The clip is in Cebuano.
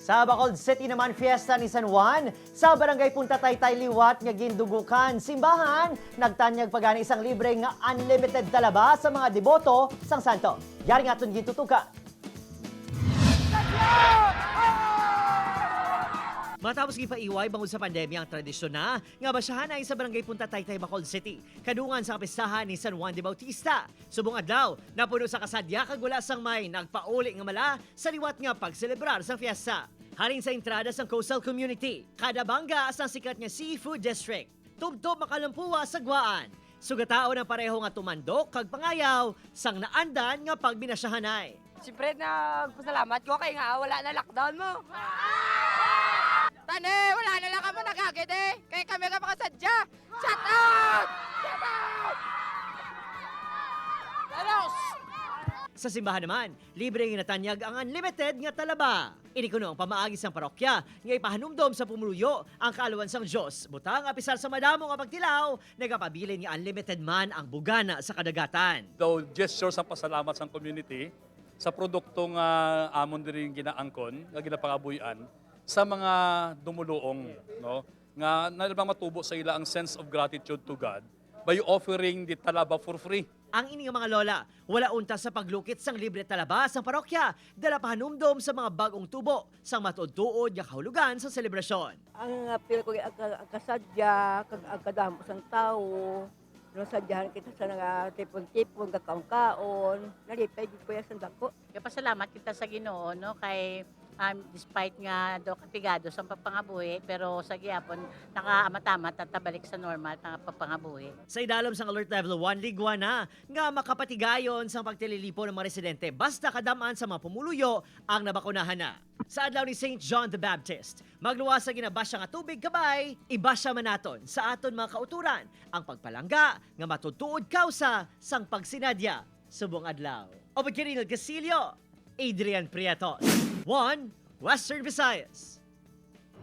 Sa Bacolod City naman, fiesta ni San Juan. Sa Barangay Punta Taytay liwat nga gindugukan simbahan, nagtanyag pagani isang libre nga unlimited talaba sa mga deboto sang santo. Yari nga aton gintutukan. Matapos gipaiway bangod sa pandemya ang tradisyon na nga basyahan ay sa Barangay Punta Taytay, Bacolod City. Kadungan sa kapistahan ni San Juan de Bautista. Subong adlaw, napuno sa kasadya kag wala sang may nagpauli nga mala sa liwat nga pagselebrar sa fiesta. Halin sa entrada sang coastal community, kada bangga sang sikat nga seafood district. Tubtob makalampuwa sa gwaan. Sugatao ng pareho nga tumandok kag pangayaw sang naandan nga pagbinasyahanay. Siyempre, nagpasalamat ko kay nga wala na lockdown mo. Tane, wala na lang kamo nagagit eh. Kaya kami ka makasadya. Shut out! Shut out! Ano? Sa simbahan naman, libre nga natanyag ang unlimited nga talaba. Ini kuno ang pamaagi sang parokya nga ipahanumdom sa pumuluyo ang kaaluan sang Dios. Butang apisar sa madamo nga pagtilaw, nagapabilin nga unlimited man ang bugana sa kadagatan. Though gesture sa pasalamat sa community sa produktong amon diri ginaangkon nga ginapangabuy-an sa mga dumuluong, no, nga nalabang matubo sa ila ang sense of gratitude to God by offering the talaba for free. Ang ini nga mga lola, wala unta sa paglukit sang libre talaba sang parokya, dala pahanumdom sa mga bagong tubo sang matuod-tuod nga kahulugan sa selebrasyon. Ang apil ko ang kasadya, kag ang kadamo sang tao. No sadyahan kita sa nga tipon-tipon, kakaon-kaon. Nalipay gid ko ya sa dako. Kaya pasalamat kita sa Ginoo, no, kay despite nga do kapigado sa papangabuhi, pero sa gihapon nakaamat-amat at tabalik sa normal nga papangabuhi. Sa idalom sang Alert Level 1, ligwa na nga makapatigayon sang pagtililipo ng mga residente basta kadamaan sa mga pumuluyo ang nabakunahan na. Sa adlaw ni St. John the Baptist, magluwas sa ginabasya nga tubig kabay, ibasya man naton sa aton mga kauturan ang pagpalangga nga matutuod kausa sang pagsinadya subong adlaw. Obed Quirino Casillo, Adrian Prietos, 1 Western Visayas.